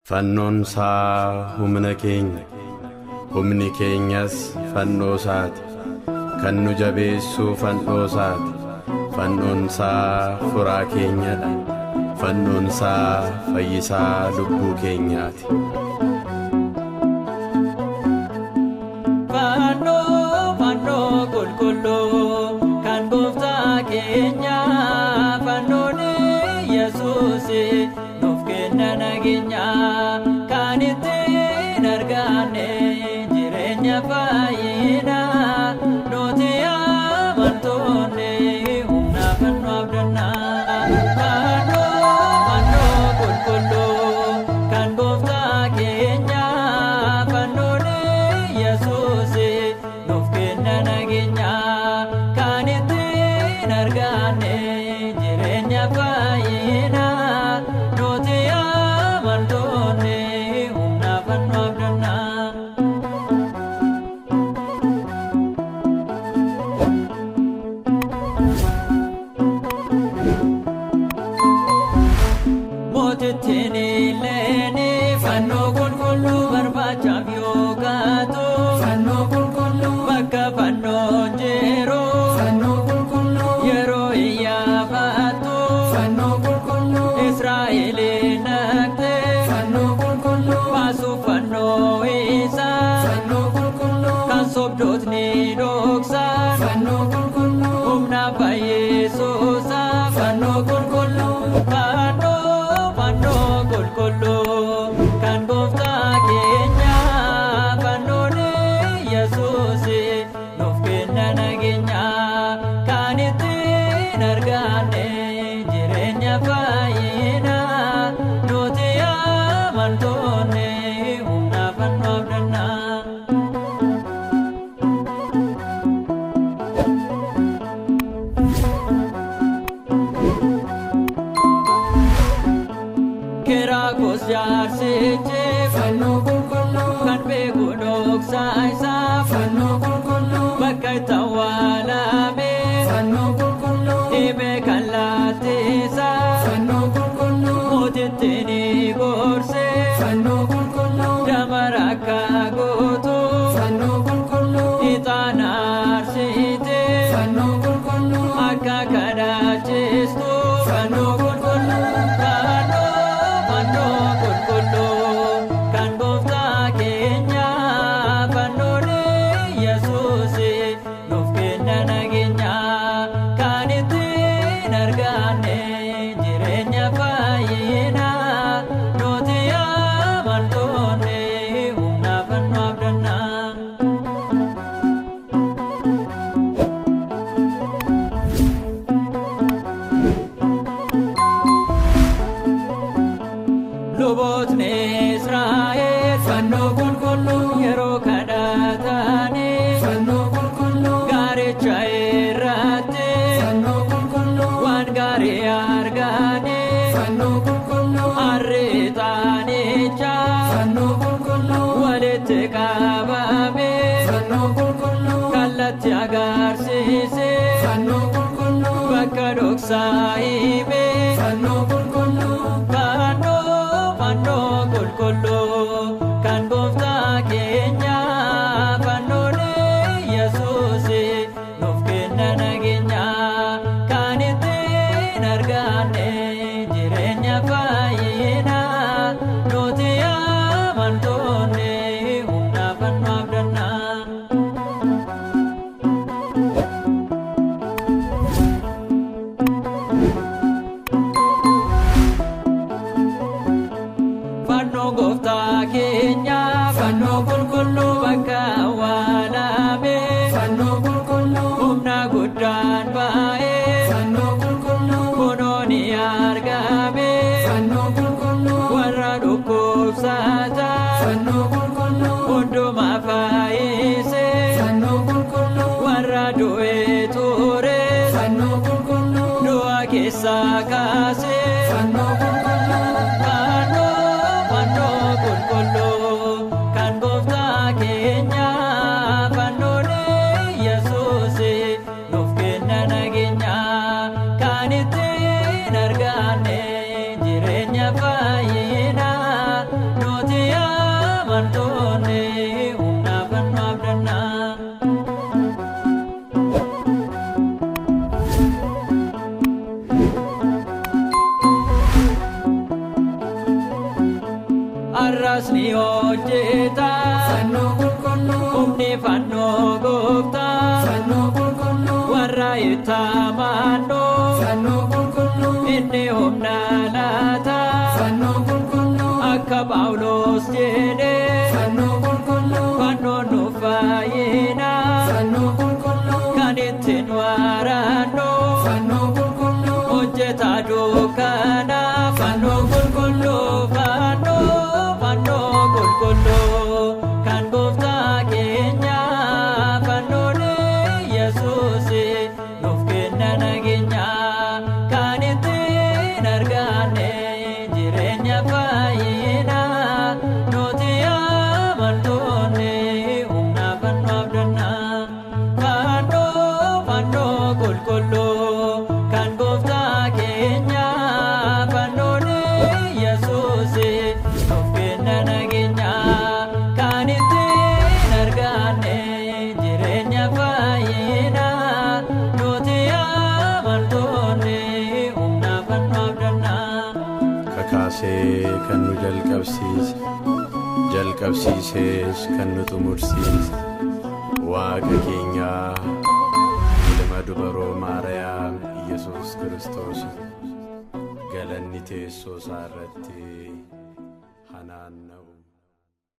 Fannoon isaa humna keenya, humni keenyas fannoo isaati. Kan nu jabeessu fannoo isaati. Fannoon isaa furaa keenyadha. Fannoon isaa fayyisaa lubbuu keenyaati. Fannoo fannoo qulqulluu kan gooftaa keenyaa fannoon Yesuus nuuf kenna nageenya kan ittiin arganne jireenya fayyinaa nuti amantoonni humna fannoo abdannaa. Fannoo fannoo qulqulluu kan gooftaa keenyaa fannoon Yesuus nuuf kenna nageenya kan ittiin arganne jireenya fayyinaa nuti amantoonni humna fannoo abdannaa. Mootittiin illee fannoo qulqulluu barbaachaaf yoo kaatu Fannoo qulqulluu, bakka fannoon jiru fannoo qulqulluu, yeroo iyyafattu fannoo qulqulluu, Israa'eliin naqxe fannoo qulqulluu, baasuuf fannoo isaa fannoo qulqulluu, kan sobdootni dhoksan fannoo qulqulluu, humna fayyisuusa fannoo qulqulluu, fannoo fannoo qulqulluu kan gooftaa keenyaa fannoon Yesuus nuuf kenna nageenya kan ittiin arganne jireenya fayyinaa nuti amantoonni humna fannoo abdannaa. Kiraakos jaarsichi fannoo qulqulluu, kan beeku dhoksaa isaa fannoo qulqulluu, bakka itti awwaalame fannoo qulqulluu, dhibee kan laattisaa fannoo qulqulluu, mootitti ni gorse fannoo qulqulluu, damara akka gootu fannoo qulqulluu, ixaana aarsite fannoo qulqulluu, akka kadhachiistu fannoo qulqulluu fannoo fannoo qulqulluu kan gooftaa keenyaa fannoon Yesuus nuuf kenna nageenya kan ittiin arganne jireenya fayyinaa nuti amantoonni humna fannoo abdannaa. Lubootni Israa'el fannoo qulqulluu, yeroo kadhatanii fannoo qulqulluu, gaaricha irratti fannoo qulqulluu, waan gaarii arganii fannoo qulqulluu, arriixanicha fannoo qulqulluu, walitti qabame fannoo qulqulluu, kallattii agarsiise fannoo qulqulluu, bakka dhoksaa hime fannoo qulqulluu, fannoo fannoo qulqulluu kan gooftaa keenyaa fannoon Yesuus nuuf kenna nageenya kan ittiin arganne jireenya fayyinaa nuti amantoonni humna fannoo abdannaa. Fannoo gooftaa keenyaa fannoo qulqulluu, bakka awwaalame fannoo qulqulluu, humna guddaan ba'ee fannoo qulqulluu, kunoo ni argame fannoo qulqulluu, warra dhukkubsatan fannoo qulqulluu, hundumaa fayyise fannoo qulqulluu, warra du'ee ture fannoo qulqulluu, du'a keessaa kaase fannoo qulqulluu, fannoo fannoo qulqulluu kan gooftaa keenyaa fannoon Yesuus nuuf kenna nageenya kan ittiin arganne jireenya fayyinaa. amantoonni humna fannoo abdannaa. Arras ni hojjeta Fannoo qulqulluu, humni fannoo gooftaa fannoo qulqulluu, warra itti amannoo fannoo qulqulluu, inni humna laata fannoo qulqulluu, akka Phaawulos jedhe fannoo qulqulluu, fannoon nu fayyina fannoo qulqulluu, kan ittiin warannu fannoo qulqulluu, hojjeta dukkana fannoo qulqulluu fannoo fannoo qulqulluu kan gooftaa keenya fannoon Yesuus nuuf kenna nageenya kan ittiin arganne jireenya fayyina nuti amantoonni humna fannoo abdannaa fannoo fannoo qulqulluu kan gooftaa keenya fannoon Yesuus nuuf kenna nageenya kan ittiin arganne jireenya fayyina nuti amantoonni humna fannoo abdannaa. Kakaasee kan nu jalqabsiise, jalqabsiisees kan nu xumursiise, Waaqa keenyaa ilma dubaroo Maariyaam Iyyasuus Kiristoos galanni teessoo isaa irratti hanaanna'u.